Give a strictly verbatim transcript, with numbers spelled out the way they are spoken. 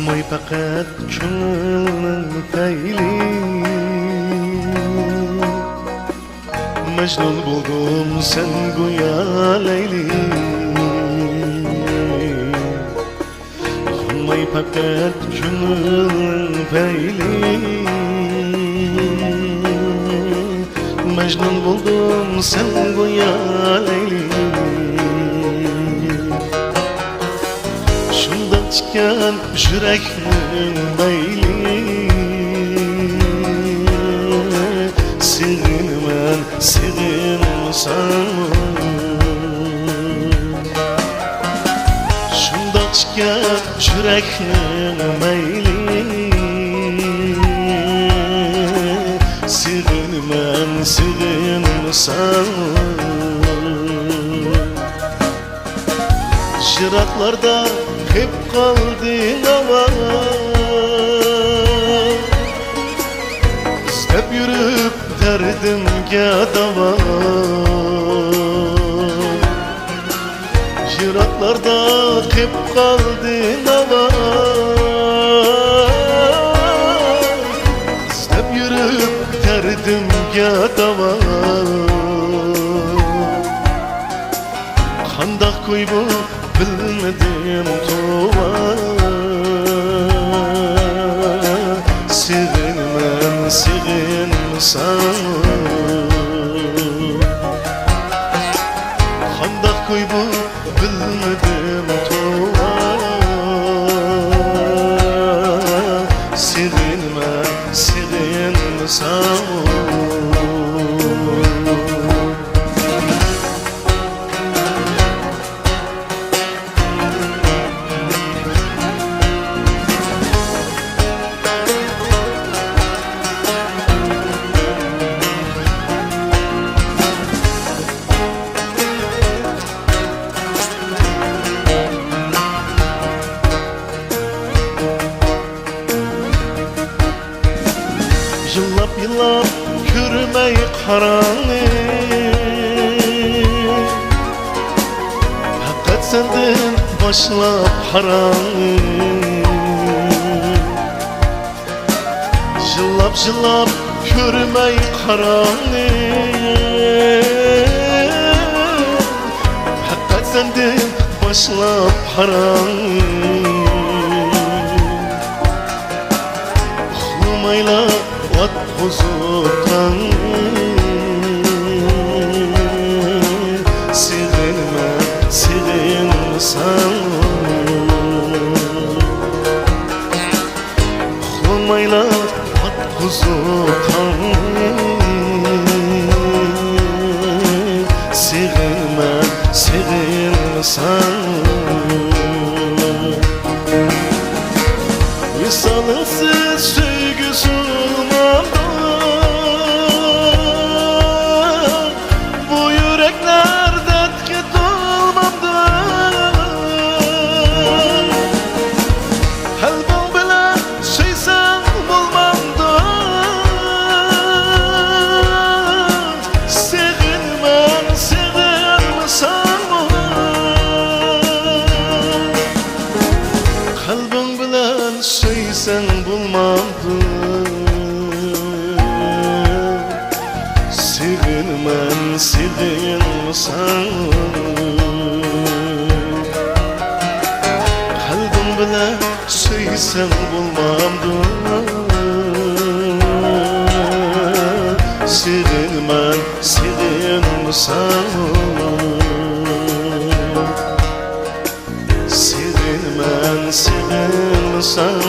قىلماي پەقەت كۆڭۈلنىڭ پەيلى. مەجنۇن بولدۇم سەن گويا لەيلى. قىلماي پەقەت كۆڭۈلنىڭ پەيلى. مەجنۇن بولدۇم سەن گويا لەيلى. شۇنداق ئىكەن يۈرەكنىڭ مەيلى، سېغىنىمەن، سېغىنمىساڭمۇ. شۇنداق ئىكەن يۈرەكنىڭ مەيلى، سېغىنىمەن، سېغىنمىساڭمۇ. يىراقلاردا قېپ قالدى ناۋا، ئىزدەپ يۈرۈپ دەردىمگە داۋا. يىراقلاردا قېپ قالدى ناۋا، ئىزدەپ يۈرۈپ دەردىمگە داۋا. قانداق كۈي بۇ بىلمىدىم توۋا. سېغىنىمەن، سېغىنمىساڭ. قانداق كۈي بۇ بىلمىدىم توۋا. سېغىنىمەن، سېغىنمىساڭ. يىللاپ، يىللاپ كۆرمەي قاراڭنى، پەقەت سەندىن باشلاپ قاراڭنى. يىللاپ، يىللاپ كۆرمەي قاراڭنى، پەقەت سەندىن باشلاپ قاراڭنى. ئۇخلىمايلا ئاتقۇزۇپ تاڭنى، سېغىنىمەن، سېغىنمىساڭ. ئۇخلىمايلا ئاتقۇزۇپ تاڭنى، سېغىنىمەن، سېغىنمىساڭ. ۋىسالىڭسىز سۆيگۈ سۇنمامدۇ بۇ يۈرەكلەر دەردكە تولمامدۇ؟ قەلبىڭ بىلەن سۆيسەڭ بولمامدۇ؟ سېغىنىمەن، سېغىنمىساڭمۇ. قەلبىڭ بىلەن سۆيسەڭ بولمامدۇ؟ سېغىنىمەن، سېغىنمىساڭ. قەلبىڭ بىلەن سۆيسەڭ بولمامدۇ؟ سېغىنىمەن، سېغىنمىساڭ. سېغىنىمەن، سېغىنمىساڭ.